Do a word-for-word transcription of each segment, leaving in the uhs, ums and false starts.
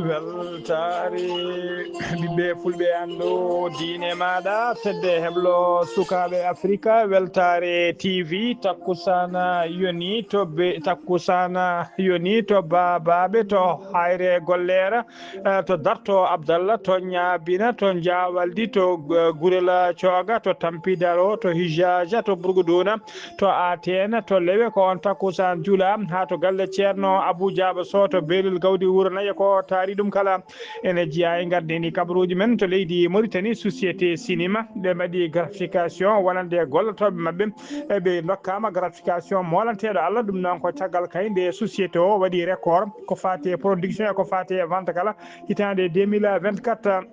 Weltaare ɓiɓɓe fulɓe, anndu diine maaɗa, fedde heblo sukaaɓe Afrika, Weltaare T V, takkusana yoni to be, takkusana yoni to Baabaaɓe, to Hayre Golleera, eh, to Darto Abdallah, to Ñaabina, to Jaawaldi, to, eh, Gurela Cooga, to Tampidaro, to Hijaaja, to Burguduna, to Ateena, to Lewe, ko on takkusaan jula, haa to galle Ceerno Abuu Jaaba Soh, to Beelel Gawdi Wuro Nayi, ko taari ɗum kala. Ene jeyaa e gardini kabaruuji men to leydi Mauritanie, société Sinima, ɓe mbaɗi gratification wonande gollotooɓe maɓɓe, e ɓe ndokkaama gratification moolanteeɗo Allah. Ɗum noon ko caggal kay nde société o waɗi record ko faati e production e ko faati e vente kala hitaande deux mille vingt-quatre.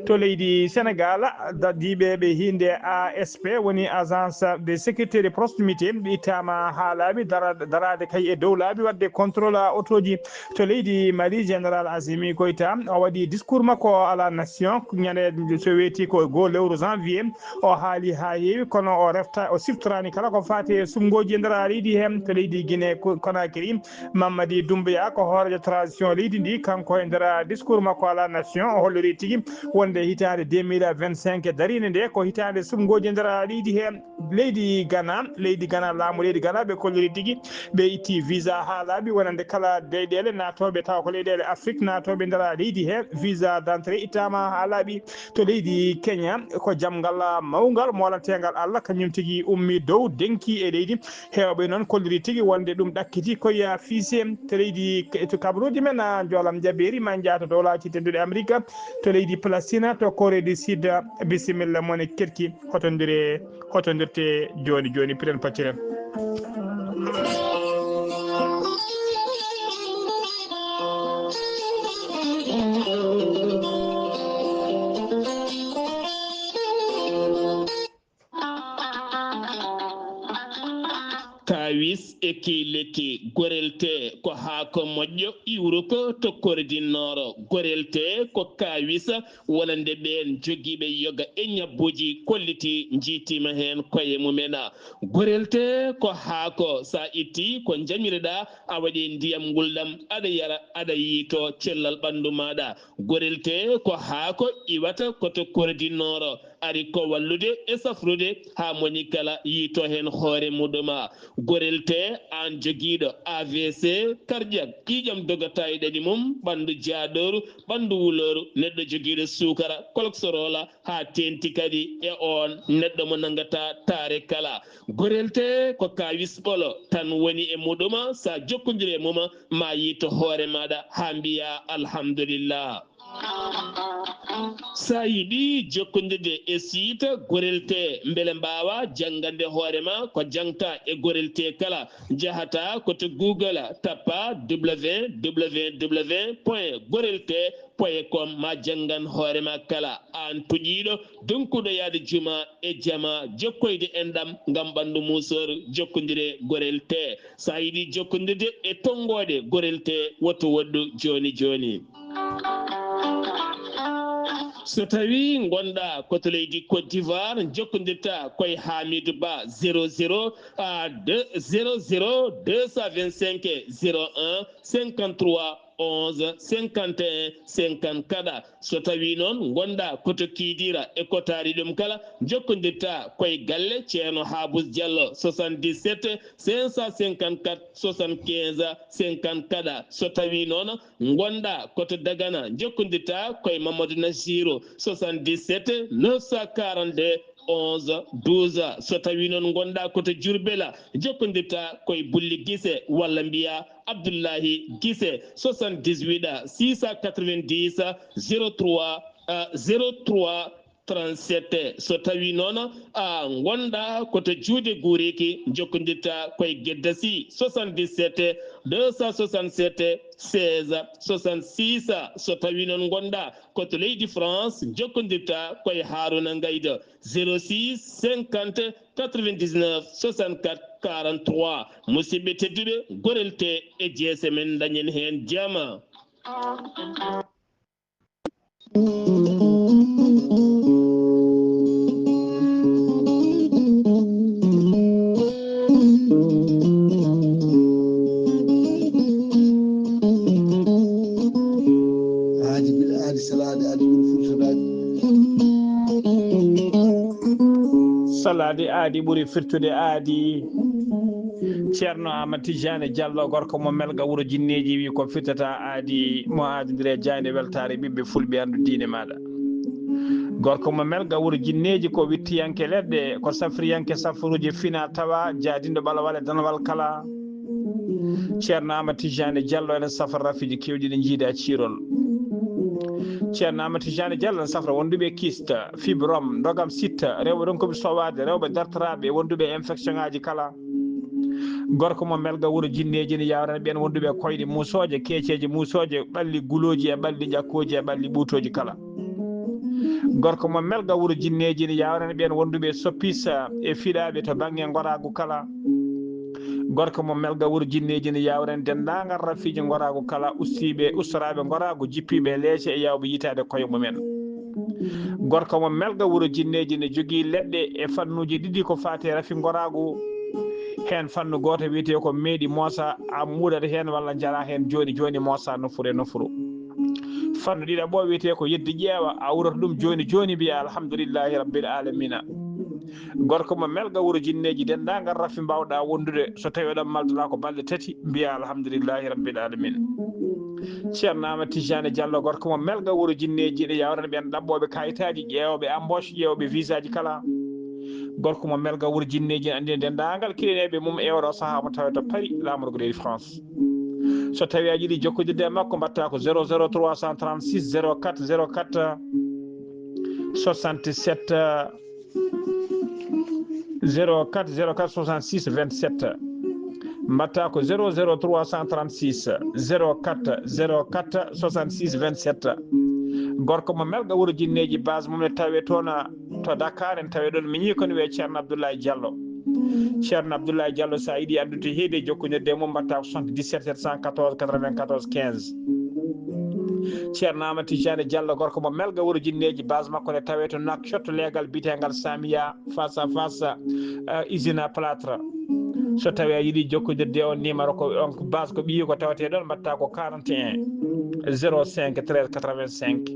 To leydi Sénégal, dardiiɓe ɓe hiinde A S P, woni Agence de sécurité de proximité, ɓe ittaama haa laaɓi, dara-, daraade kay e dow laaɓi, waɗde contrôle otooji. To leydi Mali, Général Assimi Goïta, o waɗi discours makko à la nation, ñande so weeti ko goo lewru janvier. O haali haa heewi, kono o refta, o siftoraani kala ko faati e suɓngooji e nder leydi hee. To leydi Guinée Ko-, Conakry, Mamadi Doumbouya ko hooreejo transition leydi ndi, kanko e nder discours makko à la nation, o holliri tigi wonde hitaande deux mille vingt-cinq dariinde nde ko hitaande suɓngooji e nder leydi hee. Leydi Ghana, leydi Ghana, laamu leydi Ghana, ɓe kolliri tigi ɓe itti visa haa laaɓi, wonande kala leyɗeele naatooɓe, tawa ko leyɗeele Afrique naatooɓe nder leydi hee, visa d'entrée ittaama haa laaɓi. To leydi Kenya, ko jamngal mawngal moolanteengal Allah, kañum tigi ummi dow, denki e leydi. Heewɓe noon kolliri tigi wonde ɗum ɗakkiti ko ya fiise. To leydi, to kabaruuji men, a, Njoolam Jabeeri, ma njaha to Dowlaaji Tedduɗe Amerika, to leydi Palestina, to Corée du Sud, bisimilla mon e Kerki, hotondire, hotondirte jooni jooni, piren pacciren. Kaawis e kii lekki, gorel tee ko haako moƴƴo iwruko to Corée du Nord. Gorel tee ko kaawis wonande ɓeen jogiiɓe yoga e ñabbuuji kollitii, njiitiima heen koye mumen. Gorel tee ko haako, so a ittii ko njamireɗaa, a waɗii ndiyam ngulɗam, aɗa yara, aɗa yiytoo cellal ɓanndu maaɗa. Gorel tee ko haako iwata ko to Corée du Nord, ari ko wallude e safrude haa moni kala yiytoo heen hoore muɗum. Gorel tee, aan jogiiɗo A V C cardiaque, ƴiiƴam dogata e ɗaɗi mum, ɓanndu jaaɗooru, ɓanndu wulooru, neɗɗo jogiiɗo suukara, koloksoroola, haa teeŋti kadi e oon neɗɗo mo nanngataa taare kala. Gorel tee ko kaawis ɓolo tan woni e muɗum, so a jokkondirii e mum, ma yiyto hoore maaɗa haa mbiyaa alhamdulillah. So a yiɗii jokkondirde e siita Gorel tee, mbele mbaawaa janngande hoore ma ko jaŋtaa e Gorel tee kala, njahataa ko to Google, tappaa W W W point gorel tee point com, ma janngan hoore ma kala, aan toƴiiɗo, donkuɗo yahde juma e jama, jokkoyde enɗam ngam ɓanndu muusooru, jokkondire Gorel tee. So a yiɗii jokkondirde e tonngooɗe Gorel tee, woto woɗɗu jooni jooni. So tawii ngonɗaa ko to leydi Côte d'Ivoire, njokkondirtaa koye Hamidou Ba, zéro zéro, ah, deux, zéro zéro deux cent vingt-cinq zéro un cinquante-trois onze cinquante et un cinquante-quatre. So tawii noon ngonɗaa ko to Kidira e ko taari ɗum kala, njokkondirtaa koye galle Ceerno Haabus Diallo, soixante-dix-sept cinq cent cinquante-quatre soixante-quinze cinquante-quatre. So tawii noon ngonɗaa ko to Dagana, njokkondirtaa koye Mamadou Nassirou, soixante-dix-sept neuf cent quarante-deux onze douze. So tawii noon ngonɗaa ko to Diourbel, jokkondirtaa koye Bulli Gise walla mbiyaa Abdullahi Gise, soixante-dix-huit six cent quatre-vingt-dix zéro trois, euh, zéro trois Trente-sept. So tawi noon a ngonɗa ko to juuɗe guureeki, jokkondirta koye Geddasi, soixante-dix-sept deux cent soixante-sept seize soixante-six. So tawi noon ngonɗa ko to leydi France, jokkondirta koye Haruna Ngaydo, zéro six cinquante quatre-vingt-dix-neuf soixante-quatre quarante-trois. Musidɓe tedduɓe, gorel te e jeese men, dañen heen jama. Aadi bil aadi, salaade aadi ɓuri firtude aadi. Salaade aadi ɓuri firtude aadi. Ceerno Aamadu Tijaani Jallo, gorko mo Melga wuro Jinneeji, wi ko firtata aadi mo aadondire jaaynde weltaare ɓiɓɓe fulɓe anndu diine maaɗa. Gorko mo Melga wuro Jinneeji ko wittiyanke leɗɗe, ko safriyanke safruuji fina tawa, jaadinɗo ɓalawal e danawal kala. Ceerno Aamadu Tijaani Jallo ene safra rafiiji keewɗi ɗi njiida ciirol. Ceerno Aamadu Tijaani Jallo ene safra wonduɓe kista, fibrome, ndogam sitta, rewɓe ronkuɓe sowaade, rewɓe dartoraaɓe, wonduɓe e infection ŋaaji kala. Gorko mo Melga wuro Jinneeji ne yawrana ɓeen wonduɓe e koyɗe muusooje, keeceeje muusooje, ɓalli gulooji e ɓalli ƴakkooji e ɓalli ɓuutooji kala. Gorko mo Melga wuro Jinneeji ne yawrana ɓeen wonduɓe e soppisa e fiɗaaɓe to bannge ngoraagu kala. Gorko mo Melga wuro Jinneeji ne yawrana denndaangal rafiiji ngoraagu kala, ustiiɓe, ustoraaɓe ngoraagu, jippiiɓe e leece e yawɓe yitaade koye mumen. Gorko mo Melga wuro Jinneeji ne jogii leɗɗe e fannuuji ɗiɗi ko faati e rafi ngoraagu. Heen fannu gooto wiyetee ko meeɗi moosa, a muuɗat heen walla njara heen jooni jooni, moosa nofuru e nofuru. Fannu ɗiɗaɓo wiyetee ko yeddi ƴeewa, a uurata ɗum jooni jooni, mbiya alhamdulillahi rabbil alamina. Gorko mo Melga wuro Jinneeji, denndaangal rafi mbaawɗa wondude, so tawi oɗon maldata ko balɗe tati, mbiya alhamdulillahi rabbil alamina. Ceerno Aamadu Tijaani Jallo, gorko mo Melga wuro Jinneeji, ene yawrana ɓeen ɗaɓɓooɓe kayitaaji, ƴeewooɓe embauche, ƴeewooɓe visaaji kala. Gorko mo Melga wuro Jinneeji, ene anndina denndaangal kiɗaneeɓe mum e oɗo sahaa mo tawata Paris, laamorgo leydi France. So tawi a yiɗi jokkondirde e makko, mbaɗta ko zéro zéro trois cent trente-six zéro quatre zéro quatre soixante-sept, zéro quatre zéro quatre soixante-six vingt-sept. Mbaɗta ko zéro zéro trois cent trente-six zéro quatre zéro quatre soixante-six vingt-sept. Gorko mo Melga wuro Jinneeji, base mum ne tawe toon to Dakar, en tawe ɗon miñi ko ne wiyee Ceerno Abdoulaye Diallo. Ceerno Abdoulaye Diallo, so a yiɗi anndude heedi e jokkondirde e mum, mbaɗta ko soixante-dix-sept sept cent quatorze quatre-vingt-quatorze quinze. Ceerno Aamadu Tijaani Jallo, gorko mo Melga wuro Jinneeji, base makko ne tawe to Nouakchott, leegal biyeteengal Samia, face à face, euh, usine à plâtre. So tawi a yiɗi jokkondirde e on numéro, ko on ko base ko ɓiyi ko tawetee ɗon, mbaɗta ko quarante et un zéro cinq treize quatre-vingt-cinq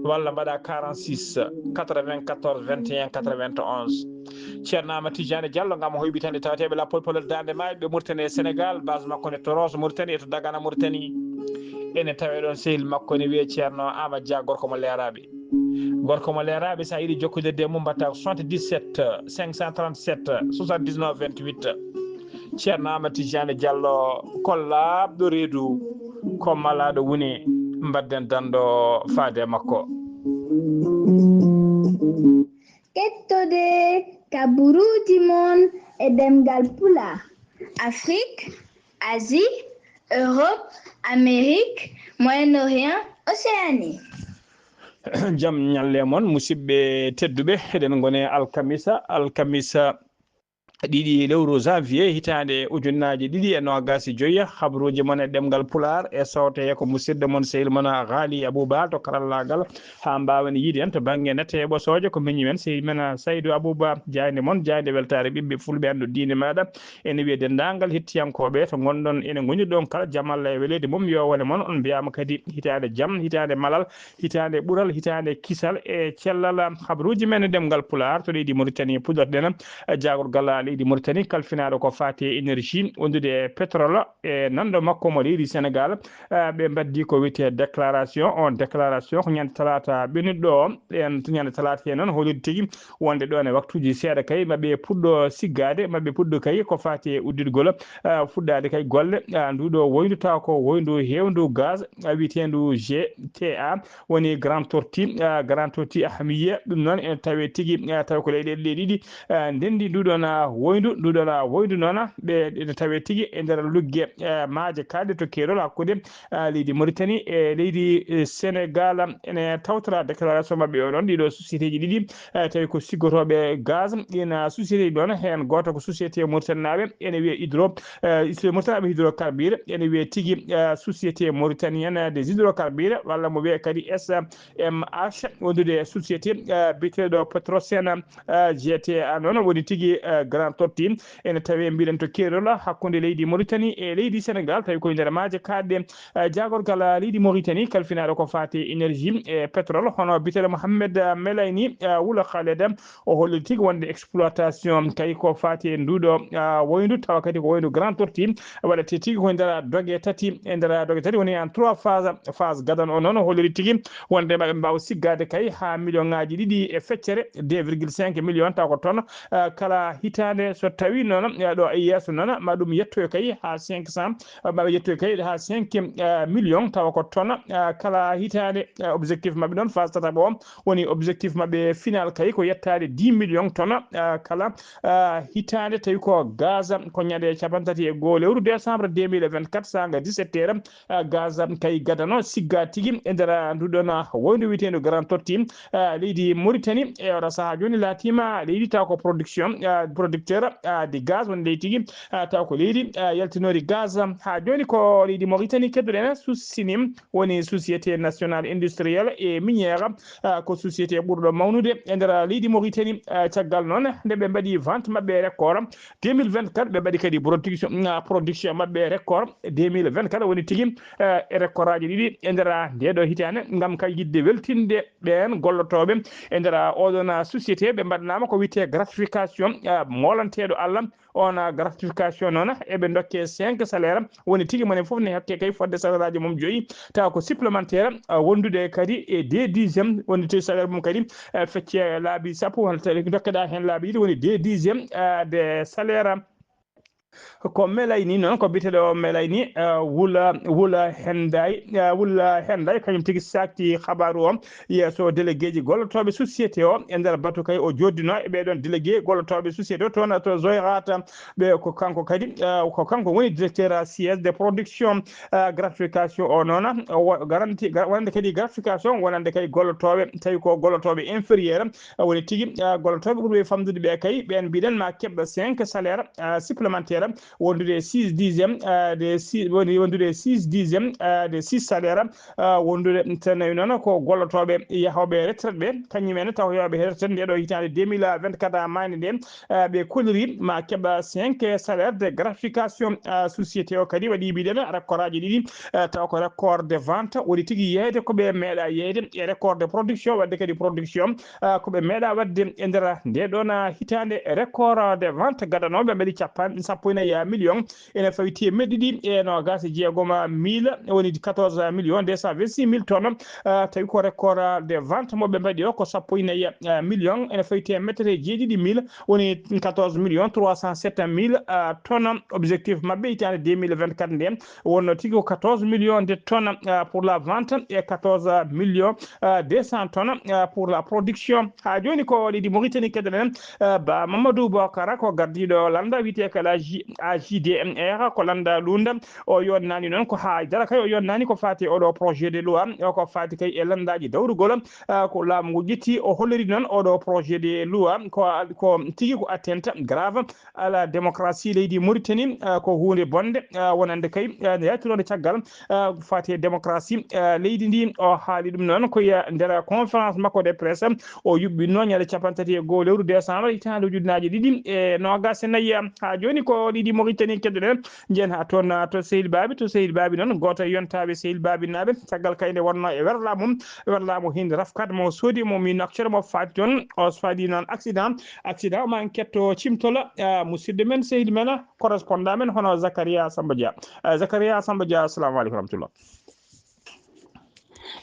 walla mbaɗa quarante-six quatre-vingt-quatorze vingt et un quatre-vingt-onze. Ceerno Aamadu Tijaani Jallo ngam hoyɓitande tawateeɓe lappol polel Daande Maayo ɓe Mauritanie e Sénégal, base makko ne to Rosso Mauritanie e to Dagana Mauritanie. Ene tawe ɗon sehil makko ne wiyee Ceerno Aamadu Dia, gorko mo Leeraaɓe. Gorko mo Leeraaɓe, so a yiɗi jokkondirde e mum, mbaɗta ko soixante-dix-sept cinq cent trente-sept soixante-dix-neuf vingt-huit. Ceerno Aamadu Tijaani Jallo, ko laaɓɗo reedu, ko malaaɗo wune, mbaɗden danndo faade e makko. Kettode kaburuuji mon e ɗemngal Pulaar, Afrique, Asie, Europe, Amérique, Moyen-Orient, Océanie. Jam ñalle mon, musidɓe tedduɓe, eɗen ngoni alkamisa, alkamisa ɗiɗi lewru janvier hitaande ujunnaaji ɗiɗi e noogaas e joyi. Habruuji mon e ɗemngal Pulaar e sowte ko musidɗo mon, sehil mon Ghali Abouba to karallaagal, haa mbaawen yiide en to bannge nette e ɓosooje. Ko miñi men, sehil men Saydou Abouba, jaaynde mon, jaaynde weltaare ɓiɓɓe fulɓe anndu diine maaɗa. Ene wiye denndaangal hettiyankooɓe to ngonɗon, ene ngoni ɗon kala, jam Allah e weleede mum yo wone mon. On mbiyaama kadi hitaande jam, hitaande malal, hitaande ɓural, hitaande kisal e cellal. Habruuji men e ɗemngal Pulaar to leydi Mauritanie puɗɗorɗen jaagorgal leydi Mauritanie kalfinaaɗo ko faati e énergie, wondude e pétrole, e nanndo makko mo leydi Sénégal. Eh, ɓe mbaɗdi ko wiyetee déclaration. On déclaration ko ñande talaata ɓennuɗo o. Ɗen ñande talaata he noon, holliri tigi wonde ɗo e waktuuji seeɗa kay, maɓe puɗɗo siggaade, maɓe puɗɗo kay ko faati e udditgol, eh, fuɗɗaade kay golle, eh, nduɗo woyndu, taw ko woyndu heewndu gaz, eh, wiyeteendu G T A, woni Grand Tortue, eh, Grand Tortue Ahmiya. Ɗum noon ene tawe tigi, eh, taw ko leyɗeele ɗe ɗiɗi, eh, ndenndi nduɗon, ah, woyndu. Nduɗon, ah, woyndu noon, ɓe ene tawe tigi e nder lugge, eh, maaje kaaɗɗe to keerol hakkunde, ah, leydi Mauritanie e leydi, eh, Sénégal. Ene tawtora déclaration maɓɓe o noon, ɗiɗo société ji ɗiɗi, eh, tawi ko siggotooɓe gaz. Ɗin, ah, société ji noon, heen gooto ko société Mauritanie naaɓe, ene wiyee Hydro, eh, société Mauritanie naaɓe Hydrocarbure, ene wiyee tigi, eh, Société Mauritanienne des Hydrocarbures, walla mo wiyee kadi S M H, wondude e société, eh, biyeteeɗo Petrosen, eh, G T A noon, woni tigi, eh, Grand Tortue. Ene tawee, mbiɗen, to keerol hakkunde leydi Mauritanie e leydi Sénégal, tawi koye nder maaje kaaɗɗe, eh, jaagorgal leydi Mauritanie kalfinaaɗo ko faati e énergie e pétrole, hono biyeteeɗo Mohamed, eh, Melayni, eh, Wula Khaled. O holli tigi wonde exploitation kay ko faati e nduɗo, ah, woyndu, tawa kadi ko woyndu Grand Tortue, waɗate tigi ko nder doge tati, e nder doge tati, woni en trois phase. Phase gadano o noon, o holliri tigi wonde maɓe mbaawa siggaade kay haa million ŋaaji ɗiɗi e feccere, deux virgule cinq million, taw ko tonne, ah, kala hitaande. So tawi noon, ah, ɗo e yeeso noon, ma ɗum yettoyo kay haa cinq cent, ah, maɓe yettoyo kay haa cinq, ah, million, tawa ko tonne, ah, kala hitaande. Ah, objectif maɓɓe noon, phase tataɓo o, woni objectif maɓɓe final kay ko yettaade dix millions tonnes, ah, kala, ah, hitaande, tawi ko gaz, ko ñande cappanɗe tati e goo lewru décembre deux mille vingt-quatre, saanga dix-sept heures, ah, gaz kay gadano sigga tigi e nder nduɗon woyndu wiyeteendu Grand Tortue, ah, leydi Mauritanie. E oɗo sahaa jooni laatiima leydi taw ko production, ah, producteur, ah, de gaz, woni leydi tigi, ah, taw ko leydi, ah, yaltinori gaz. Haa jooni ko leydi Mauritanie kedduɗen, Souscnim, woni Société Nationale Industrielle et Minière, ah, ko société ɓurɗo mawnude e nder leydi Mauritanie. Ah, caggal noon nde ɓe mbaɗi vente maɓɓe record deux mille vingt-quatre, ɓe mbaɗi kadi production, ah, production maɓɓe record deux mille vingt-quatre, woni tigi, ah, e record aji ɗiɗi e nder ndeɗo hitaande, ngam kay yiɗde weltinde ɓeen gollotooɓe e nder oɗon société. Ɓe mbaɗnaama ko wiyetee gratification, ah, moolanteeɗo Allah. On, ah, gratification noon, eɓe ndokke cinq salaire, woni tigi mone fof ne hokke kay fodde salaire aji mum joyi, tawa ko supplémentaire, ah, wondude kadi e deux dixième, woni tigi salaire mum kadi, eh, fecce laabi sappo, walla tawi dokkeɗa heen laabi ɗiɗi, woni deux dixième, ah, de salaire. Ko Melayni noon, ko biyeteeɗo Melayni, ah, Wula, Wula Henday, ah, Wula Henday, kañum tigi sakti habaaru o yeeso délégué ji gollotooɓe société o. E nder batu kay o jooddino e ɓeɗon délégué gollotooɓe société o toon to Zoyrata. Ɓe ko kanko kadi, ah, ko kanko woni directeur, ah, siège de production, ah, gratification o noon, o wa-, garanti, ga-, wonande kadi gratification, wonande kadi gollotooɓe, tawi ko gollotooɓe inférieur, ah, woni tigi, ah, gollotooɓe ɓurɓe famdude ɓe kay, ɓeen mbiɗen ma keɓɓa cinq salaire, ah, supplémentaire, wondude e six dixième, ah, de six, woni wondude e six dixième, ah, de six salaire, ah, wondude, so tawi noon ko gollotooɓe yahooɓe retraite ɓe, kañum en taw yahooɓe retraite nde ɗo hitaande deux mille vingt-quatre maande nde, ah, ɓe kolliri ma keɓa cinq salaire de gratification. Ah, société o kadi waɗi mbiɗen record aji ɗiɗi, ah, taw ko record de vente, woni tigi yeeyde ko ɓe meeɗa yeeyde, e record de production, waɗde kadi production, ah, ko ɓe meeɗa waɗde e nder nde ɗon, ah, hitaande. Record de vente gadanooɓe mbaɗi capan-, sappo e nayi million, ene fawi teemedde ɗiɗi e noogaas e jeegom mille, woni quatorze millions deux cent vingt-six mille tonnes. Ah, tawi ko record, ah, de vente mo ɓe mbaɗi o ko sappo e nayi, ah, million, ene fawi teemedde jeeɗiɗi mille, woni quatorze millions trois cent sept mille, ah, tonnes. Objectif maɓɓe hitaande deux mille vingt-quatre nde wonno tigi ko quatorze millions de tonnes, ah, pour la vente, e quatorze millions, ah, deux cents tonnes, ah, pour la production. Haa jooni ko leydi Mauritanie keddoɗen, ah, Ba Mamadou Bokara, ko gardiiɗo lannda wiyetee ko la J-, A J D M R, ko lannda lunnda. O yonnani noon ko haydara kay, o yonnani ko faati oɗo projet de loi, o ko faati kay e lanndaaji dawrugol, ah, ko laamu ngu ƴetti. O holliri noon oɗo projet de loi ko, ko tigi ko atteinte grave à la démocratie leydi Mauritanie, ah, ko huunde bonde, ah, wonande kay, ah, nde yaltironde caggal, ah, ko faati e démocratie, ah, leydi ndi. O haali ɗum noon ko e nder conférence makko de presse o yuɓɓinno ñande cappanɗe tati e goo lewru décembre hitaande ujunnaaje ɗiɗi e noogaas e nayi. Haa jooni ko ɗiɗi Mauritanie keddoɗen. Njen ha toon, ah, to Sehil Baabi, to Sehil Baabi noon, gooto e yontaaɓe Sehil Baabi naaɓe. Caggal kay nde wonnoo e werlaa mum, werlaa mo hinde rafkat mo soodi mo mi nokcere mo faati toon. O faadi noon accident, accident ma en ketto cimtola, ah, musidɗo men, sehil men, correspondant men hono Zakaria Samba Dia. Ah, Zakaria Samba Dia, assalamu aleykum wa rahmatullah.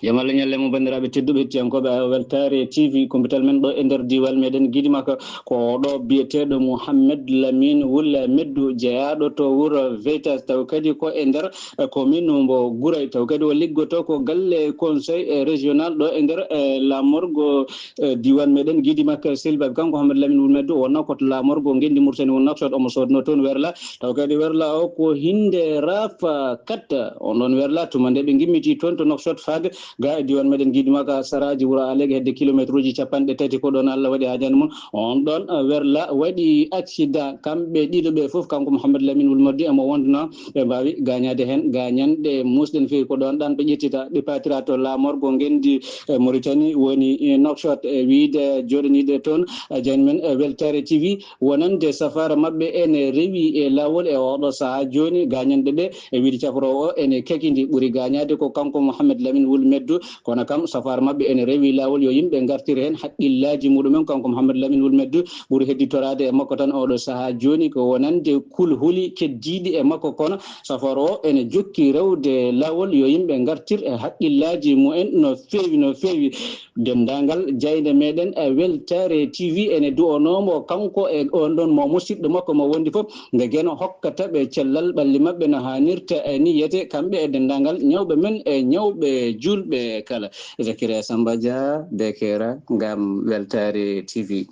Yo Allah ñalle mo, banndiraaɓe tedduɓe, hettiyankooɓe Weltaare T V, kumpital men ɗo e nder diiwal meɗen Gidimaka, ko ɗo biyeteeɗo Mouhamed Lamine Wul Meddu, jeyaaɗo to wuro Veytas, taw kadi ko e nder, eh, commune mbo Guray, taw kadi o liggoto ko galle conseil, eh, régional ɗo e nder, eh, laamorgo, eh, diiwal meɗen Gidimaka. Sehil Baabi, kanko Mouhamed Lamine Wul Meddu, wonnoo ko to laamorgo ngenndi Mauritanie, wonnoo ko to omo soodnoo toon werla. Taw kadi werla o ko hinde rafa katta. On ɗon werla tuma nde ɓe ngimmiti toon to Nouakchott faade ga e diwan meɗen Gidimaka, saraaji wuro Alege, hedde kilometre uji capanɗe tati. Ko ɗon Allah waɗi haajani mum. On ɗon, eh, werla waɗi accident. Kamɓe ɗiɗo ɓe fof, kanko Mouhamed Lamine Wul Meddu e mo wonduno, ɓe mbawi gañade hen gañanɗe musɗen feewi. Ko ɗon ɗan ɓe ƴettita, ɓe patira to laamorgo ngenndi, eh, Mauritanie woni, eh, Nouakchott, e wiide joɗaniɗe toon, eh, jani men, eh, Weltaare T V. Wonande safaara maɓɓe ene rewi e laawol e oɗo sahaa jooni. Gaañanɓe ɓe e wiide cafaroowo o ene kakindi. Ɓuri gaañaade ko kanko Mouhamed Lamine Wul Meddu, kono kam safaara maɓɓe ene rewi laawol. Yo yimɓe ngartir heen haqqillaaji muɗumen. Kanko Mouhamed Lamine Wul Meddu ɓuri hedditoraade e makko tan oɗo sahaa jooni ko wonande kulhuli keddiiɗi e makko, kono safaara o ene jokki rewde laawol. Yo yimɓe ngartir e haqqillaaji mumen no feewi, no feewi. Denndaangal jaaynde meɗen, eh, Weltaare T V ene du'onoo mo, kanko e on ɗon mo musidɗo makko mo wondi fof, nde Geno hokkata ɓe cellal ɓalli maɓɓe no haanirta, eh, ni yiyete, kamɓe e denndaangal ñawɓe men e ñawɓe juulɓe kala. Zakaria Samba Dia, Bekera, ngam Weltaare T V.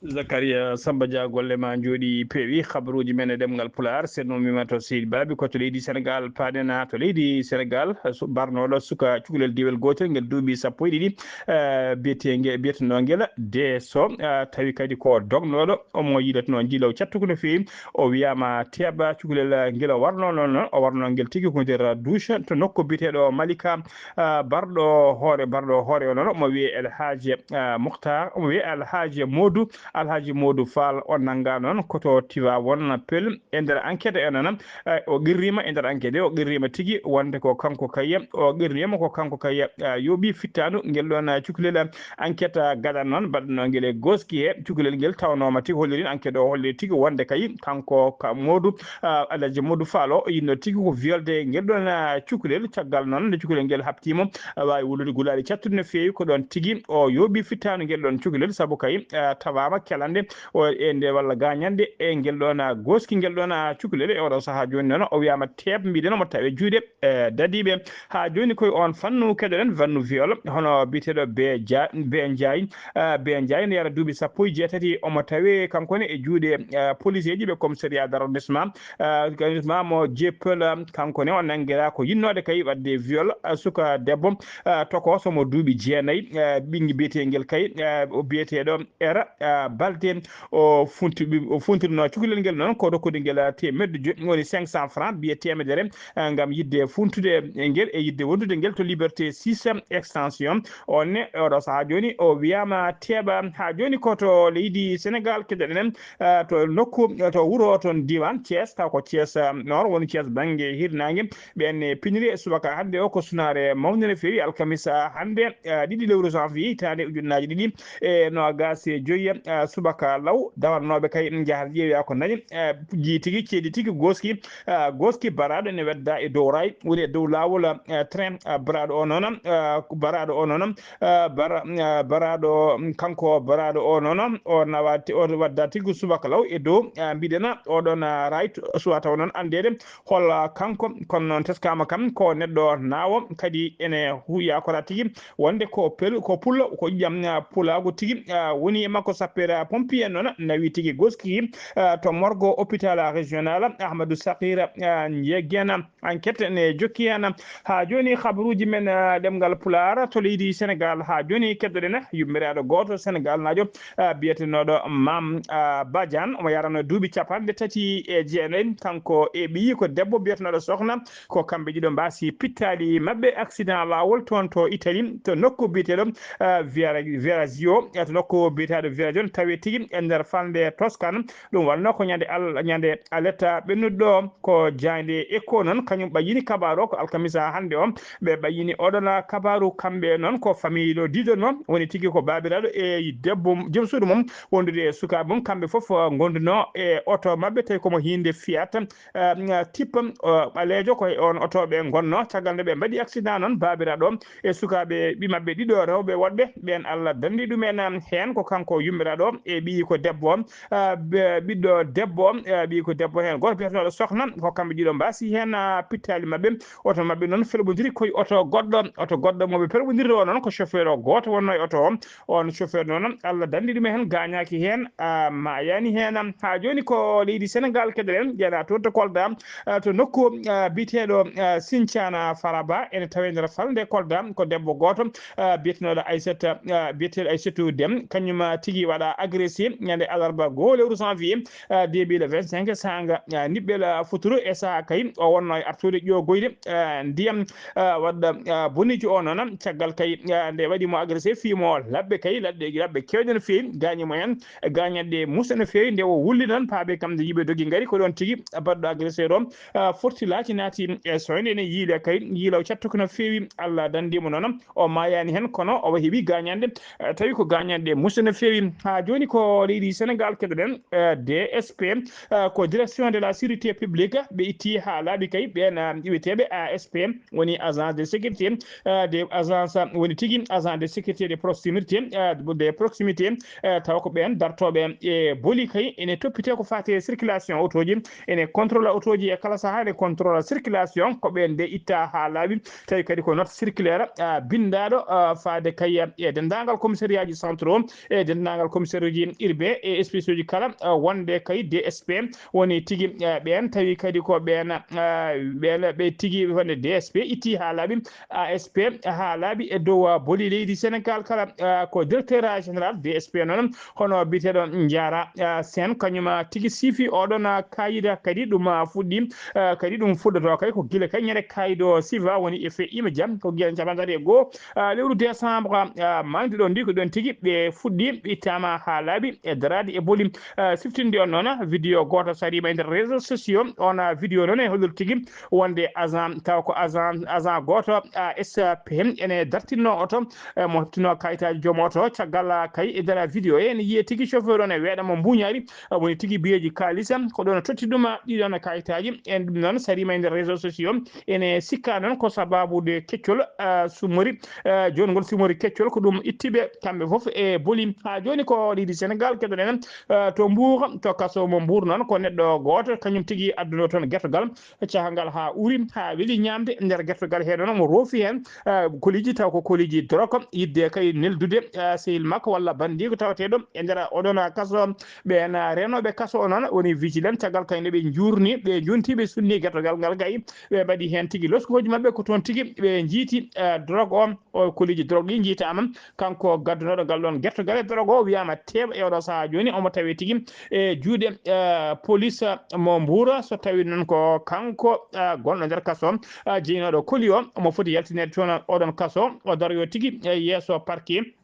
Zakaria Samba Dia, golle ma njooɗi peewi. Habaruuji men e ɗemngal Pulaar, seeɗa noon mi wima to Seydi Baabi, ko to leydi Senegaal paaɗen, to leydi Senegaal, su-, barnooɗo suka cukalel diwel gootel ngel duuɓi sappo e ɗiɗi, eh, biyeteenge-, biyetenoo ngel Deeso, eh, tawi kadi ko dognooɗo, omo yiilotonoo njiilaw cattuko no feewi. O wiyaama teeɓa cukalel ngel o warnoo noon, o warnoo ngel tigi ko nder douche to nokku biyeteeɗo Malika, ah, barɗo hoore, barɗo hoore o noon, omo wiyee El Hadji, ah, Mukhtar, omo wiyee El Hadji Modou, El Hadji Modou Fall. O nanngaa noon ko to Tivaouane Peulh. E nder enquête o noon, ah, o qirriima e nder enquête, o qirriima tigi wonde ko kanko kay, o qirriima ko kanko kay, ah, yooɓi fittaandu ngel ɗoon, ah, cukalel, ah, enquête, ah, gadano noon mbaɗnoo ngel e Gooski he cukalel ngel tawnooma tigi hollirin enquête o holliri tigi wonde kay kanko ka Modou, ah, El Hadji Modou Fall o yiɗno tigi ko violde ngel ɗoon, ah, cukalel. Caggal noon nde cukalel ngel haɓtiimo, ah, waawi wulude gulaaɗi cattuɗi no feewi, ko ɗoon tigi o yooɓi fittaandu ngel ɗoon cukalel, sabu kay, ah, tawaama kelande o e nde walla gaañande e ngel ɗoon, ah, Gooski ngel ɗoon, ah, cukalel. E oɗo sahaa jooni noon o wiyaama teeɓ, mbiɗen omo tawe juuɗe, eh, dadiiɓe. Haa jooni koye oon fannu keɗoɗen fannu viol, hono biyeteeɗo Be Dia-, Be Ndiaye, ah, Be Ndiaye ne yara duuɓi sappo e jeetati, omo tawe kanko ne e juuɗe, ah, policeeji ɓe commissariat d'arrondissement, ah, arrondissement mo Dieuppeul. Kanko ne o nanngiraa ko yiɗnoode kay waɗde viol, ah, suka debbo, ah, tokooso mo duuɓi jeenayi, ah, ɓinngi biyeteengel kay, ah, o biyeteeɗo Era, ah, Balde. O funti-, o funtirnoo cukalel ngel noon ko rokkude ngel, ah, teemedde joy, woni cinq cents francs, biye teemedere, ah, ngam yiɗde funtude ngel e yiɗde wondude ngel to Liberté six extension. On ne, oɗo sahaa jooni, o wiyaama teeɓa. Haa jooni ko to leydi Senegaal keɗoɗen, ah, to nokku, to wuro toon diiwaan Thiès, taw ko Thiès, ah, Nord, woni Thiès bannge hirnaange. Ɓeen ne piniri e subaka hannde o ko sunaare mawnde no feewi, alkamisa hannde, ah, ɗiɗi lewru janvier hitaande ujunnaaji ɗiɗi e noogaas e joy, ah, subaka law. Dawannooɓe kay njahat ƴeewa ko ndañi, ah, jii tigi, ceedi tigi, Gooski, ah, Gooski baraaɗo ene wedda e dow raay, woni e dow laawol, ah, train, ah, baraaɗo o noon, ah, baraaɗo o noon, ah, bara-, ah, baraaɗo, mm, kanko baraaɗo o noon, o nawa ti-, o wadda tigi subaka law e dow, ah, mbiɗen oɗon, ah, raay, suwa taw noon anndeede hol, ah, kanko, kono noon teskaama kam ko neɗɗo naawo, kadi ene hu-, yaakora tigi wonde ko pel-, ko pullo, ko ƴiƴam, ah, pulaagu tigi, ah, woni e makko. Sapeur pompier noon nawi tigi Gooski, ah, to morgue hôpital régional Ahmadou Sakir, ah, Ndiéguène. Enquête ne jokki heen. Haa jooni, habaruuji men, ah, ɗemngal Pulaar to leydi Senegaal. Haa jooni, keɗoɗen yummiraaɗo gooto Senegaalnaajo, ah, biyetenooɗo Maam, ah, Badiane. Omo yarano duuɓi capanɗe tati e jeenayi. Kanko e ɓiyiiko debbo biyetenooɗo Sokhna. Ko kamɓe ɗiɗo mbaasi pittaali maɓɓe accident laawol toon to Italie, to nokku biyeteeɗo, ah, Via-, Viareggio, to nokku biyeteeɗo Viareggio, tawi tigi e nder falnde Toskan. Ɗum wonno ko ñande al-, ñande aletta ɓennuɗo ko jaaynde Echo noon, kañum ɓayyini kabaaru o ko alkamisa hannde o. Ɓe ɓayyini oɗon kabaaru kamɓe noon ko famille ɗo diidono, woni tigi ko baabiraaɗo e debbo joom suudu mum wondude e sukaaɓe mum. Kamɓe fof ngonduno e oto maɓɓe tawi komo hiinde Fiat, eh, Tipo, eh, ɓaleejo. Ko e on oto ɓe ngonno. Caggal nde ɓe mbaɗi accident noon, baabiraaɗo e sukaaɓe ɓi maɓɓe ɗiɗo rewɓe woɗɓe ɓeen, Allah danndi ɗumen heen. Ko kanko yummiraaɗo e ɓiyi ko debbo, ah, be-, ɓiɗɗo debbo, ah, ɓiyi ko debbo heen gooto biyeteeɗo Sohna. Ko kamɓe ɗiɗo mbaasi heen, ah, pittaali maɓɓe. Oto maɓɓe noon felɓondiri koye oto goɗɗo. Oto goɗɗo mo ɓe pelɓondiri o noon ko chauffeur o gooto wonno e oto o. On chauffeur noon, Allah danndi ɗum heen, gaañaaki heen, ah, maayaani heen. Haa jooni ko leydi Senegaal keɗoɗen, ƴeeɗa toon to Kolda, ah, to nokku, ah, biyeteeɗo, ah, Sinthiane Faraba, ene tawee nder falnde Kolda, ko debbo gooto, ah, biyeteeɗo Aissata, ah, biyeteeɗo Aissatou Dem, kañum, ah, tigi waɗa agressé ñande alarba goo lewru janvier, ah, deux mille vingt-cinq, saanga, ah, niɓɓel, ah, futuro e sahaa kay o wonno e artude ƴoogoyde, ah, ndiyam, ah, waɗɗo, ah, boniijo o noon. Caggal kay, ah, nde waɗi mo agressé, fii mo laɓɓe kay, laɓɓe, laɓɓe keewɗe no feewi, gaañi mo heen, gaañanɗe musɗe no feewi. Nde o wulli noon, paabe kam nde yimɓe dogi ngari, ko ɗoon tigi baɗɗo agresseur o, ah, forti laaci naati e soynde, ene yiila kay, yiila o cattuki no feewi. Allah danndi mo noon, o maayaani heen, kono o heɓi gaañanɗe, eh, tawi ko gaañanɗe musɗe no feewi. Haa jooni ko leydi Senegaal keɗoɗen, eh, D S P, eh, ko direction de la sécurité publique, ɓe itti haa laaɓi kay, ɓeen, eh, wiyeteeɓe A S P, woni agence de sécurité, eh, de agence, woni tigi agent de sécurité de proximité, eh, de proximité, eh, taw ko ɓeen dartooɓe e boli kay, ene toppitee ko faati e circulation otooji, ene contrôle otooji e kala sahaa, ene contrôle circulation, ko ɓeen de itta haa laaɓi. Tawi kadi ko note circulaire, ah, binndaaɗo, ah, faade kay e denndaangal commissariat ji centraux, e denndaangal commissariat ji urbain e S P C ji kala, ah, wonde kay D S P woni tigi, ah, ɓeen. Tawi kadi ko ɓeen, ah, ɓeen ɓe tigi wonde D S P itti haa laaɓi, A S P haa laaɓi e dow, ah, boli leydi Senegaal kala, ah, ko directeur général D S P noon, hono biyeteeɗo Njaara, ah, Seen, kañum, ah, tigi siifi oɗon, ah, kaayida kadi ɗum, ah, fuɗɗi, ah, kadi ɗum fuɗɗoto kay ko gila kay ñande kaayido sifa woni e fe ima jam ko gila cappanɗe tati e goo, ah, lewru décembre, ah, mawndiɗo ndi ko ɗoon tigi ɓe fuɗɗi, ɓe ittaama haa laaɓi e daraade e boli, ah, siftinde on noon vidéo gooto sariima e nder réseaux sociaux. On, ah, vidéo noon e holliri tigi wonde agent, taw ko agent, agent gooto, ah, S P ene dartinno oto, eh, mo heɓtino kayitaaji joom oto. Caggal, ah, kay e nder vidéo he ene yiye tigi chauffeur on e weeɗa mo mbuñaari, ah, woni tigi biyeeji kaalis, ko ɗoon o totti ɗum, ah, ɗiɗon kayitaaji. En ɗum noon sariima e nder réseaux sociaux. Ene sikka noon ko sababude keccol, ah, sumori, ah, jooni ngol sumori keccol ko ɗum ittiɓe kamɓe fof e boli. Haa jooni ko leydi Senegaal keɗoɗen, ah, to Mbuur, to kaso mo Mbuur noon ko neɗɗo gooto kañum tigi adduno toon gertogal. Cahangal haa uri, haa weli ñaamde. Nder gertogal hee noon, omo roofi heen, ah, koliji, taw ko koliji drogue, yidde kay neldude, ah, sehil makko walla banndiiko tawateeɗo e nder oɗon kaso. Ɓeen, ah, reenooɓe kaso o noon woni vigilant, caggal kay nde ɓe njuurni, ɓe njuunti, ɓe sunni gertogal ngal kay, ɓe mbaɗi heen tigi loskooji maɓɓe, ko toon tigi ɓe njiiti, ah, drogue o. O koliji drogue ɗi njiitaama. Kanko gaddunooɗo ngal ɗoon gertogal e drogue o wiyaama teeɓa e oɗo sahaa jooni, omo tawee tigi e juuɗe, eh, police mo Mbuur. So tawii noon ko kanko, eh, gonɗo nder kaso, eh, jeynooɗo koli o, omo foti yaltineede toon oɗon kaso, o daroyo tigi e yeeso parquet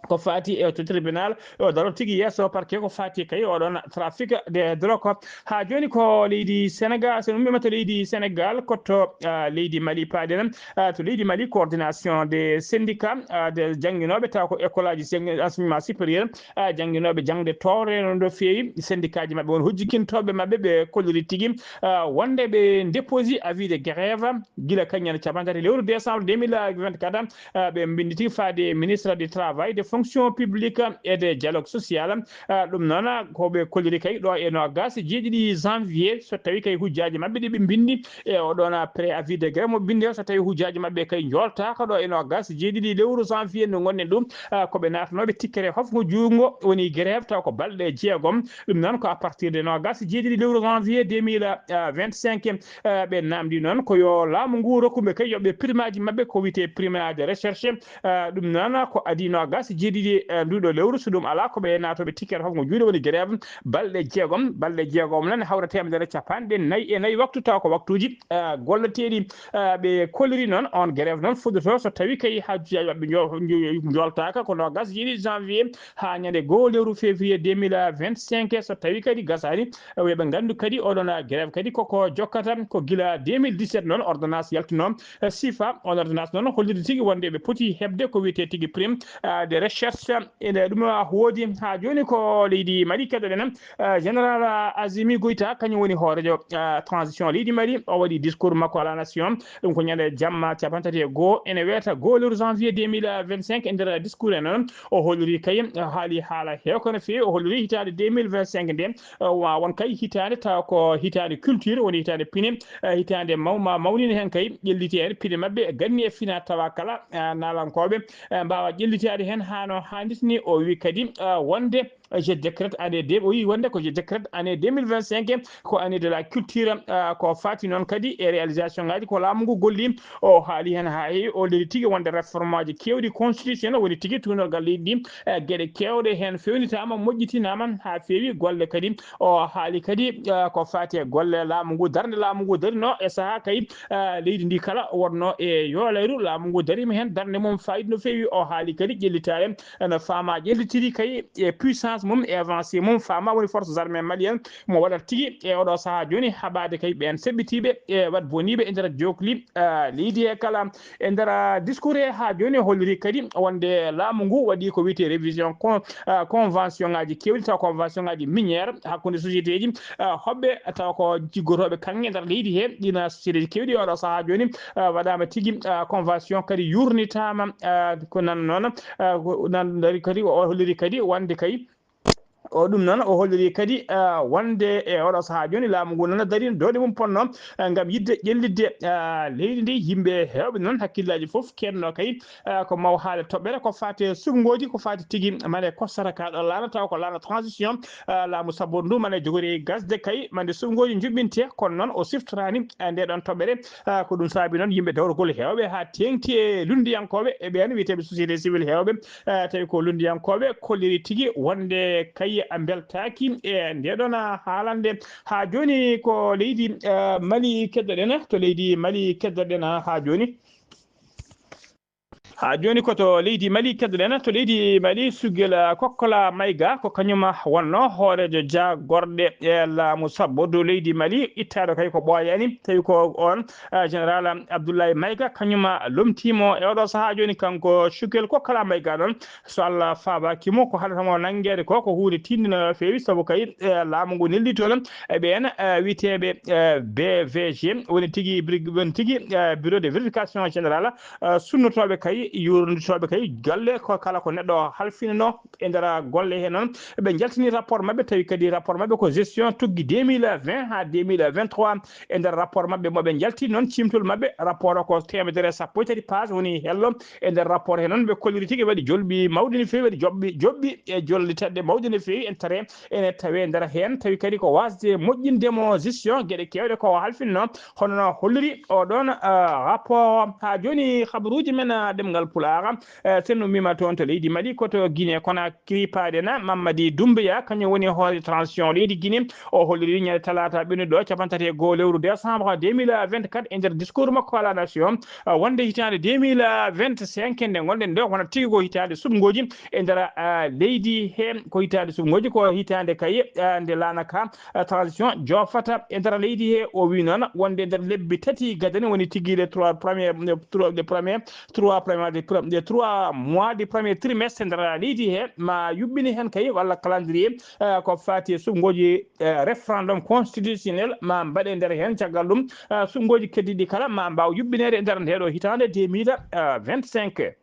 ko faati e to tribunal, o daro tigi yeeso parquet ko faati kay oɗon trafic de drogue. Haa jooni ko leydi Senegaal, so en ummiima to leydi Senegaal, ko to, ah, leydi Mali paaɗen. Ah, to leydi Mali, coordination des syndicats, ah, de jannginooɓe, taw ko école aji seng-, enseignement supérieur, ah, jannginooɓe jaŋde towre no feewi. Syndicat ji maɓɓe won hojjikintooɓe maɓɓe, ɓe kolliri tigi, ah, wonde ɓe déposi avis de grève gila kañum ñande cappanɗe tati lewru décembre deux mille vingt-quatre, ah, ɓe mbinndi tigi faade ministre du travail, de fonction publique et de dialogue social. Ah, ɗum noon, ah, ko ɓe kolliri kay ɗo e noogaas e jeeɗiɗi janvier, so tawii kay hujjaaji maɓɓe ɗi ɓe mbinndi e oɗon, ah, préavis de grève mo ɓe mbinndi o, so tawii hujjaaji maɓɓe kay njooltaaka ɗo e noogaas e jeeɗiɗi lewru janvier ndu ngonɗen ɗum, ah, ko ɓe naatanooɓe tikkere hofngo juutngo woni grève, taw ko balɗe jeegom. Ɗum noon ko à partir de noogaas e jeeɗiɗi lewru janvier deux mille vingt-cinq, ah, ɓe naamndi noon ko yo laamu ngu rokku ɓe kay yoɓɓe primaaji maɓɓe, ko wiyetee prime de recherche. Ah, ɗum noon ko adii noogaas jeeɗiɗi, eh, nduɗo lewru. So ɗum alaa, ko ɓe naatooɓe ticket hokngo juuɗe woni grève balɗe jeegom. Balɗe jeegom nan hawra teemedere capanɗe nayi e nayi waktu, taw ko waktuuji, eh, golleteeɗi, eh, ɓe kolliri noon. On grève noon fuddoto so tawi kay haajuuji maɓɓe njo-, njo-, njoltaaka ko noogas jeeɗiɗi janvier haa ñande goo lewru février deux mille vingt-cinq. So tawi kadi gasaani, eh, yo ɓe nganndu kadi oɗon, eh, grève kadi koko jokkata, ko gila deux mille dix-sept noon ordonnance yaltunoo, eh, sifa. On ordonnance noon holliri tigi wonde ɓe poti heɓde ko wiyetee tigi prime, eh, de recherche. Ene ɗum woodi haa jooni ko leydi Mali. Keɗoɗen, eh, Général Azimi Goïta, kañum woni hooreejo, eh, transition leydi Mali. O waɗi discours makko à la nation. Ɗum ko ñande jamma cappanɗe tati e goo ene weeta goo lewru janvier deux mille vingt-cinq. E nder discours en noon, o holliri kay, eh, haali haala heewka no feewi. O holliri hitaande deux mille vingt-cinq nde, eh, wa won kay hitaande tawa ko hitaande culture, woni hitaande pine, eh, hitaande maw-, ma mawnina heen kay ƴelliti heen pine maɓɓe ganni e fina tawa kala, eh, naalankooɓe, eh, mbaawa ƴellitaade heen haa no haanirta ni. O wi kadi, eh, wonde je décrète année deux, o wi wonde ko je décrète année deux mille vingt-cinq, ko année de la culture, eh, ko faati noon kadi e réalisation ngaji ko laamu ngu golli. O haali heen haa heewi, o holliri tigi wonde réforme aji keewɗi constitution woni tigi tuunorgal leydi ndi, eh, geɗe keewɗe heen fewnitaama, moƴƴitinaama haa feewi golle kadi. O haali kadi, eh, ko faati e golle laamu ngu, darnde laamu ngu darino e sahaa kay, eh, leydi ndi kala wonno e yoolayru, laamu ngu dariima heen darnde mum faayiida no feewi. O haali kadi ƴellitaare ene faama ƴellitiri kay e puissance mum, e avancée mum faama woni forces armées maliennes mo waɗata tigi e oɗo sahaa jooni haɓaade kay ɓeen seɓɓitiiɓe e waɗ boniiɓe e nder jokli, eh, leydi he kala. E nder, ah, discours he haa jooni, o holliri kadi wonde laamu ngu waɗi ko wiyetee révision con-, ah, convention ngaji keewɗi, taw convention ngaji minière hakkunde société ji, ah, hoɓɓe taw ko jiggotooɓe kaŋŋe nder leydi he, ɗina société ji keewɗi. Oɗo sahaa jooni, ah, waɗaama tigi, ah, convention kadi yurnitaama, ah, ko nan noon, ah, ko nan dari kadi, o holliri kadi wonde kay o ɗum noon, o holliri kadi, ah, wonde e oɗo sahaa jooni, laamu ngu nana darii doole mum ponno, ah, ngam yiɗde ƴellitde, ah, leydi ndi. Yimɓe heewɓe noon hakkillaaji fof keedno kay, ah, ko maw haale toɓɓere ko faati e suɓngooji, ko faati tigi mane ko saraka ɗo laana, taw ko laana transition, ah, laamu sabbundu ndu mane jogori gasde kay, mande suɓngooji njuɓɓinte, kono noon o siftoraani, ah, nde ɗoon toɓɓere. Ah, ko ɗum saabi noon yimɓe dawrugol heewɓe haa teeŋti e lunndiyankooɓe e ɓeen wiyeteeɓe société civile heewɓe, eh, tawi ko lunndiyankooɓe kolliri tigi wonde kay mbeltaaki e nde ɗoon haalande. Haa jooni ko leydi, eh, Mali keddoɗen, to leydi Mali keddoɗen haa jooni. Haa jooni ko to leydi Mali keddoɗen, to leydi Mali Sugel Kokkola Mayga ko kañum wonno hooreejo jaagorɗe e laamu sabbundu leydi Mali ittaaɗo kay ko ɓooyaani, tawi ko oon, eh, Général Abdoulaye Mayga, kañum lomtiimo e oɗo sahaa jooni. Kanko Sugel Kokkola Mayga noon, so Allah faabaaki mo, ko haɗata mo nanngeede ko, ko huunde tiiɗnde no feewi, sabu kay, eh, laamu ngu neldi toon e ɓeen, eh, wiyeteeɓe, eh, B V G, woni tigi brig-, woni tigi, eh, Bureau de vérification générale, eh, sunnotooɓe kay, yuurnitooɓe kay galle ko kala ko neɗɗo halfinanoo e nder golle he noon. Ɓe njaltini rapport maɓɓe, tawi kadi rapport maɓɓe ko gestion tuggi deux mille vingt haa deux mille vingt-trois. E nder rapport maɓɓe mo ɓe njalti noon, ciimtol maɓɓe, rapport o ko teemedere e sappo e tati page woni hello. E nder rapport he noon, ɓe kolliri tigi waɗi jolɓi mawɗi no feewi, waɗi joɓɓi, joɓɓi e jollitaɗɗe mawɗe no feewi. En tare, ene tawe nder heen, tawi kadi ko wasde moƴƴinde mo gestion, geɗe keewɗe ko o halfinno, hono no holliri o ɗoon, ah, rapport. Haa jooni, habaruuji men, ah, ɗemngal Pulaar, eh, sen ummima toon to leydi Mali, ko to Guinée Conakry paaɗen. Mamadi Doumbouya, kañum woni hoore transition leydi Guinée. O holliri ñande talaata ɓennuɗo, capanɗe tati e goo lewru décembre deux mille vingt-quatre, e nder discours makko à la nation, ah, wonde hitaande deux mille vingt-cinq nde ngonɗen ɗo, wonata tigi ko hitaande suɓngooji e nder, ah, leydi he, ko hitaande suɓngooji, ko hitaande kay, ah, nde laana ka, ah, transition joofata e nder leydi he. O wi noon wonde nder lebbi tati gadani, woni tigi les trois premiers, les trois, les premiers, trois premiers, les pre-, les trois mois du premier trimestre nder leydi he, ma yuɓɓini heen kay walla calendrier, eh, ko faati e suɓngooji, eh, référendum constitutionnel ma mbaɗe nder heen. Caggal ɗum, eh, suɓngooji keddiiɗi kala ma mbaaw yuɓɓineede e nder ndeeɗo hitaande deux mille vingt-cinq.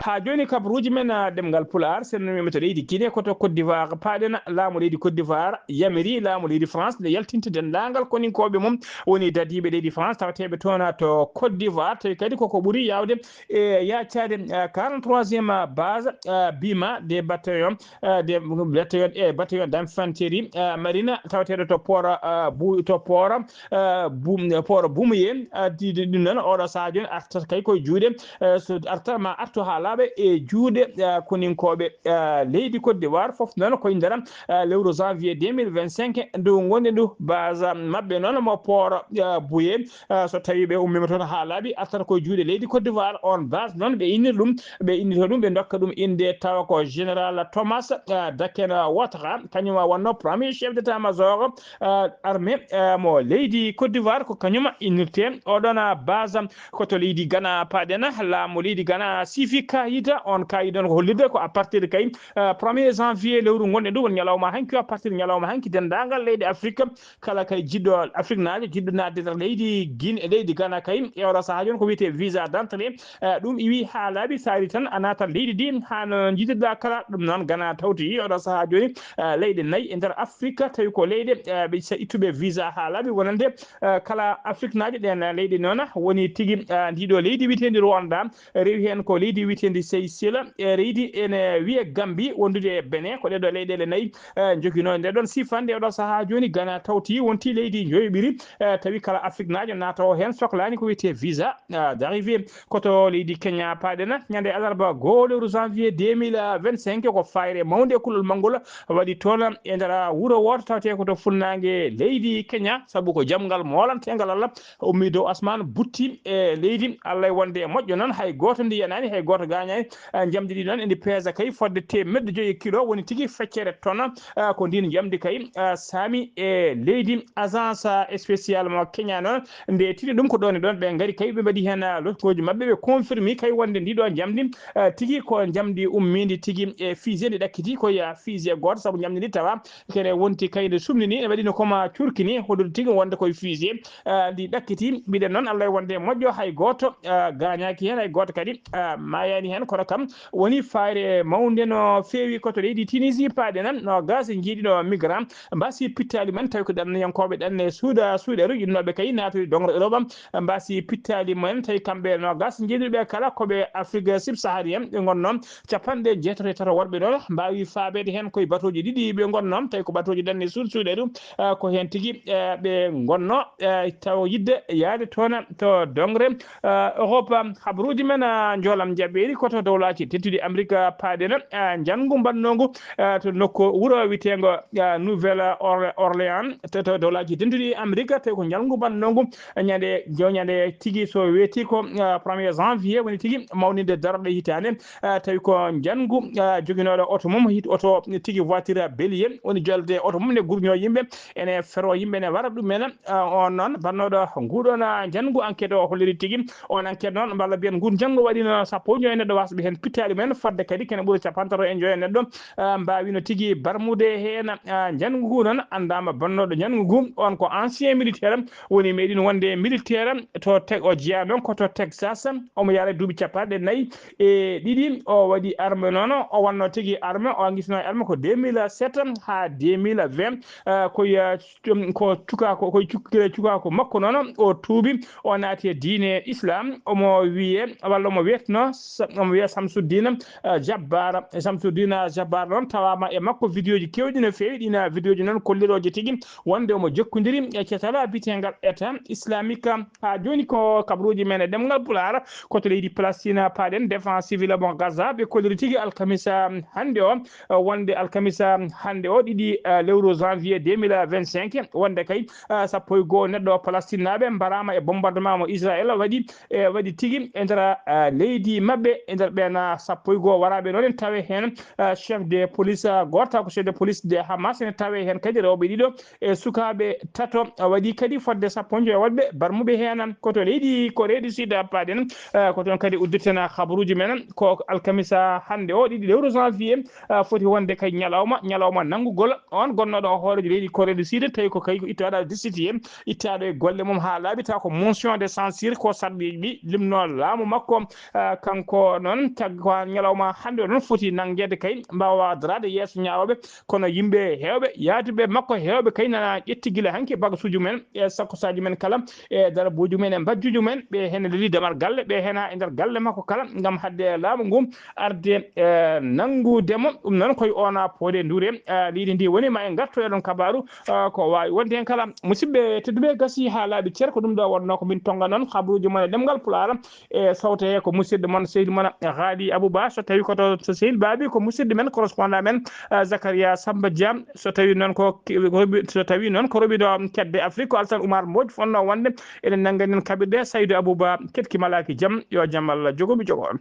Haa jooni, kabaruuji men, ah, ɗemngal Pulaar, sen ummima to leydi Guinée, ko to Côte d'Ivoire paaɗen. Laamu leydi Côte d'Ivoire yamiri laamu leydi France nde yaltinta denndaangal koninkooɓe mum woni dadiiɓe leydi France tawateeɓe toon to Côte d'Ivoire, tawi kadi koko ɓuri yaawde e yaacaade, ah, quarante-troisième base, ah, Bima des bataillons, ah, des bataillons, eh, bataillon d'infanterie, ah, marine tawateeɗo to port, ah, Bu-, to port, ah, Bu-, port Boumayé, ah, di-, di-, ɗum noon oɗo sahaa jooni artat kay koye juuɗe, eh, so arta ma artu haa aɓe e juuɗe, eh, koninkooɓe, eh, leydi Côte d'Ivoire, fof noon koye nder, eh, lewru janvier deux mille vingt-cinq ndu ngonɗen ndu. Base maɓɓe noon mo Port, eh, Bouillé, eh, so tawi ɓe ummiima toon haa laaɓi, artata koye juuɗe leydi Côte d'Ivoire. On base noon ɓe innir ɗum, ɓe innito ɗum, ɓe ndokka ɗum innde tawa ko Général Thomas, eh, Daken Ouattara, kañum wonno premier chef d'état-major, eh, armée, eh, mo leydi Côte d'Ivoire, ko kañum innirte oɗon base. Ko to leydi Ghana paaɗen, laamu leydi Ghana siifi kaayita. On kaayit noon ko hollirde ko à partir de kay, eh, premier janvier lewru ngonɗen ndu, woni ñalawma hanki, à partir de ñalawma hanki, denndaangal leyɗe Afrique, kala kay jiɗɗo Afrique naajo, jiɗɗo naatde nder leydi Guinée, leydi Ghana kay, e oɗo sahaa jooni ko wiyetee visa d'entrée, eh, ɗum iwi haa laaɓi, so ari tan a naatat leydi ndi, haa no njiɗirɗa kala. Ɗum noon Ghana tawti oɗo sahaa jooni, eh, leyɗe nayi e nder Afrique, tawi ko leyɗe, eh, ɓe sa ittuɓe visa haa laaɓi, wonande, eh, kala Afrique naajo. Ɗeen leyɗe noon woni tigi, eh, ndiɗo leydi wiyeteendi Rwanda, rewi heen ko leydi wiyeteendi Seychelles, e leydi ene wiyee Gambie, wondude e Benin. Ko ɗee ɗoo leyɗeele nayi, eh, njoginoo nde ɗoon sifannde. Oɗo sahaa jooni Ghana tawti wonti leydi njoyoɓiri, eh, tawi kala Afrique naajo naata o heen soklaani ko wiyetee visa, eh, d'arrivée. Ko to leydi Kenya paaɗen, ñande alarba goo lewru janvier deux mille vingt-cinq, ko fayre mawnde e kulol manngol waɗi toon e nder wuro wooto tawetee ko to funnaange leydi Kenya, sabu ko jamngal moolanteengal Allah ummii dow asmaan, butti e leydi. Allah e wonde e moƴƴo noon, hay gooto ndi yanaani, hay gooto gaañaani. Eh, njamdi ndi noon endi peesa kay fodde teemedde joyi e kilo, woni tigi feccere ton. Eh, ko ndiin njamdi kay, eh, saami e leydi. Agence spéciale mo Kenya noon, nde tini ɗum ko ɗoon e ɗoon ɓe ngari kay, ɓe mbaɗi heen, eh, lokkooji maɓɓe, ɓe confirmi kay wonde ndi ɗo njamdi, eh, tigi ko njamdi ummiindi tigi e fusée, ndi ɗakkiti ko ya fusée gooto, sabu njamdi ndi tawa kene wonti kay nde sumni ni, ne waɗi no koma curki ni, hoɗude tigi wonde koye fusée, eh, ndi ɗakkiti. Mbiɗen noon Allah e wonde e moƴƴo, hay gooto, eh, gaañaaki heen, hay gooto kadi, eh, maayaani heen. Kono kam woni fayre mawnde no feewi ko to leydi Tunisie paaɗen, noogaas e njiiɗi no migrant mbasi pittaali men, tawi ko ɗanniyankooɓe ɗanne suuɗa, suuɗeeru, innooɓe kay naatoyde doŋre Europe, mbasi pittaali men, tawi kamɓe noogaas njeeɗiɗo ɓe kala ko ɓe Afrique subsaharienne ɓe ngonnoo. Capanɗe jeetato e tato worɓe ɗon mbaawi faabeede heen koye batooji ɗiɗi ɓe ngonnoo, tawi ko batooji ɗanne suuɗ-, suuɗeeru, eh, ko heen tigi, eh, ɓe ngonnoo, eh, taw yiɗde yaade toon to doŋre, eh, Europe. Habaruuji men, eh, njoolam njaɓeeri ko to Dowlaaji Dentuɗi Amerik paaɗen, eh, njanngu mbaɗnoongu, eh, to nokku wuro wiyeteengo, eh, Nouvelle Orle-, Orléans, to, to Dowlaaji Dentuɗi Amerik, tawi ko njanngu mbaɗnoongu ñande, jo-, ñande tigi so weeti ko, eh, premier janvier woni tigi mawninde darorɗe hitaande, eh, tawi ko njanngu, eh, joginooɗo oto mum, hit oto tigi voiture bélier, woni jolde oto mum ne gurñoo yimɓe, ene feroo yimɓe, ene wara ɗum en, eh, on noon bannooɗo nguɗon, eh, njanngu enquête o holliri tigi. On enquête noon mballa mbiyen ngun njanngu waɗino sappo e joyi neɗɗo wasɓe heen pittaali mumen, fodde kadi kene ɓuri capantato e joyi neɗɗo, eh, mbaawino tigi barmude heen, eh, njanngu ngu noon anndaama bannooɗo njanngu ngu. On ko ancien militaire, woni meeɗin wonde militaire to Te-, o jeyaa noon ko to Texas, omo yahra duuɓi capanɗe nayi e ɗiɗi. O waɗi arme noon, o wonno tigi arme, o angisno e arme ko deux mille sept haa deux mille vingt, eh, ko ya-, ko cuka-, ko, ko cuk-, cukaako makko noon, o tuubi, o naati e diine Islam, omo wiye, walla omo wiyetno Sa-, omo wiye Samsuddin, eh, Jabbar. Samsuddin Jabbar noon tawaama e makko vidéoji keewɗi no feewi, ɗina vidéoji noon kollirooje tigi wonde omo jokkondiri e cetala biyeteengal État Islamique. Haa jooni ko kabaruuji men e ɗemngal Pulaar, ko to leydi Palestine paaɗen, défense civile mo Gaza, ɓe kolliri tigi alkamisa hannde o, eh, wonde alkamisa hannde o, ɗiɗi, eh, lewru janvier deux mille vingt-cinq, wonde kay, eh, sappo e goo neɗɗo Palestinnaaɓe mbaraama e bombardement mo Israël waɗi, e waɗi tigi e nder, eh, leydi maɓɓe, e nder ɓeen, eh, sappo e goo waraaɓe noon en tawe heen, eh, chef de police, eh, gooto taw ko chef de police de Hamas, ene tawe heen kadi rewɓe ɗiɗo e sukaaɓe tato, eh, waɗi kadi fodde sappo e joyo woɗɓe barmuɓe heen. Ko to leydi Corée du Sud paaɗen, eh, ko toon kadi uddirten habaruuji men, ko alkamisa hannde o, ɗiɗi lewru janvier, eh, foti wonde kay ñalawma, ñalawma nanngugol. On gonnooɗo o hooreejo leydi Corée du Sud, tawi ko kay ko ittaaɗo destitué, ittaaɗo e golle mum haa laaɓi, taw ko motion de censure ko sarɗiiji ɗi limno laamu makko. Eh, kanko noon tag-, ko ñalawma hannde o noon foti nanngeede kay mbaawa daraade yeeso ñaawooɓe, kono yimɓe heewɓe, yaaduɓe makko heewɓe kay nana ƴetti gila hanki bagasuuji men e sakkosaaji men kala e darabuuji men e mbajjuuji men, ɓe heen leli damar galle, ɓe heen e nder galle makko kala, ngam haɗde laamu ngu arde, eh, nanngude mo. Ɗum noon koye oona poode nduure, eh, leydi ndi woni, ma en ngartu e ɗon kabaaru, eh, ko waawi wonde heen kala. Musidɓe tedduɓe, gasi haa laaɓi cer, ko ɗum ɗo wonnoo ko min tonnga noon habaruuji mon e ɗemngal Pulaar, e sawte he ko musidɗo mon Seydi Wona Ghali Abouba, so tawi ko to, to Sehil Baabi, ko musidɗo men, correspondant men, eh, Zakaria Samba Dia. So tawi noon ko, so tawi noon ko roɓiɗo kedde Afrique, ko Alsan Oumar Mbodj fonno wonde enen nanngani en kaɓirɗe. Saydou Abouba, ketki malaaki jam, yo jam Allah jogo mi jogo on.